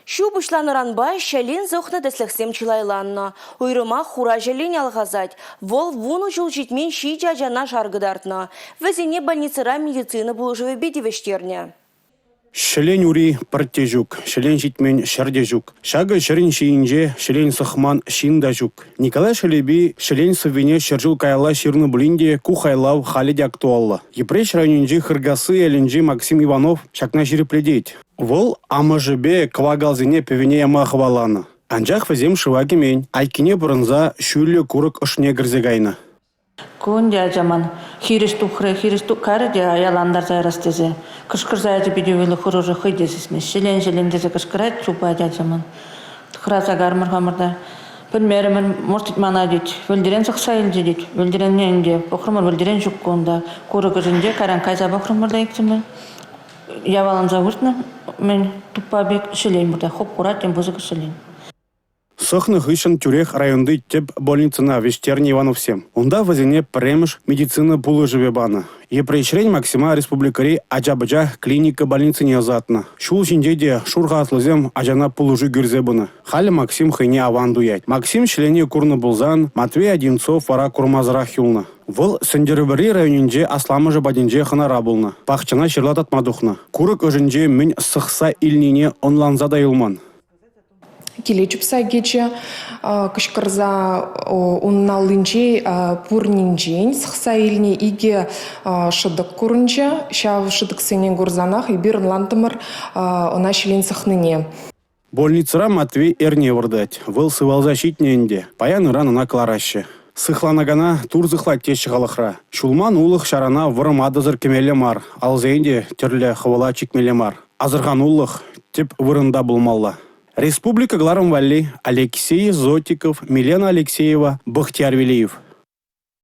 Ҫу пуҫланнӑранпа ҫӗлен сӑхнӑ тӗслӗхсем чылайланнӑ. Уйрӑмах хура ҫӗлен алхасать. Вӑл вунӑ ҫул ҫитмен ҫичӗ ачана шар кӑтартнӑ. Вӗсене больницӑра медицина пулӑшӑвӗпе тивӗҫтернӗ. Ҫӗлен ури пӗртте ҫук, ҫӗлен ҫитмен ҫӗр те ҫук. Ҫакӑ ҫӗрӗн ҫийӗнче ҫӗлен сӑхман ҫын та ҫук. Николай Шелепи ҫӗлен сӑввине ҫӗр ҫул каялла ҫырнӑ пулин те ку хайлав халӗ те актуаллӑ. Йӗпреҫ районӗнчи Хыркасси ялӗнчи Максим Иванов ҫакна ҫирӗплетет. Вӑл амӑшӗпе кӑвакалсене пӗвене яма хӑваланӑ. Анчах вӗсем шыва кӗмен, айккине пӑрӑнса ҫӳллӗ курӑк ӑшне кӗрсе кайнӑ. Ку ӗнтӗ ача ман хирӗҫ тухрӗ, хирӗҫ кайрӗ те аялантарса ярас тесе. Кӑшкӑрса ячӗ питӗ вӑйлӑ хӑрушӑ хӑй те сисмест. Ҫӗлен, ҫӗлен тесе кӑшкӑрать, чупать ача ман. Хӑраса кармӑр хамӑр та. Пӗлмерӗмӗр, может, мана тет. Вӗлтӗрен сӑхса илчӗ тет. Вӗлтӗренне ӗнтӗ пӑхрӑмӑр, вӗлтӗрен ҫук кунта. Курӑк ӑшӗнче кайран кайса пӑхрӑмӑр та иксӗмӗр. Яваланса выртнӑ мӗн туппа пек ҫӗлен пур та хуп-хура тем пысӑк ҫӗлен. Сӑхнӑ хыҫҫӑн тӳрех районти тӗп больницӑна вӗҫтернӗ Ивановсем. Унта вӗсене пӗрремӗш медицина пулӑшӑвӗ панӑ. Йӗпреҫрен Максима республикӑри ача-пӑча клиника больницине ӑсатнӑ. Ҫул ҫинче те шурхатлӑсем ачана пулӑшу кӳрсе пынӑ. Халӗ Максим хӑйне аван туять. Максим ҫӗлене курнӑ пулсан Матвей Одинцов вара курмасӑрах юлнӑ. Вӑл Сӗнтӗрвӑрри районӗнче асламӑшӗ патӗнче хӑнара пулнӑ. Пахчана ҫырла татма тухнӑ. Курӑк ӑшӗнче мӗн сӑхса илнине ӑнланса та юлман. Киле чупса кӗчӗ, кӑшкӑрса унӑн аллинче пурнинчен сӑхса илнӗ икӗ шӑтӑк курӑнчӗ. Ҫав шӑтӑксене курсанах эпир ӑнлантӑмӑр ӑна ҫӗлен сӑхнине. Больницӑра Матвей эрне выртать. Вӑл сывалса ҫитнӗ ӗнтӗ. Паян-ыран ӑна кӑлараҫҫӗ. Сыхланакана Тур сыхлать теҫҫӗ халӑхра. Ҫулман улӑх ҫарана вӑрӑм атӑсӑр кӗмелле мар, алсен те тӗрлӗ хӑвӑла чикмелле мар. Асӑрханулӑх тӗп вырӑнта пулмалла. Республика кӑларӑм валли Алексей Зотиков, Милена Алексеева, Бахтияр Велиев.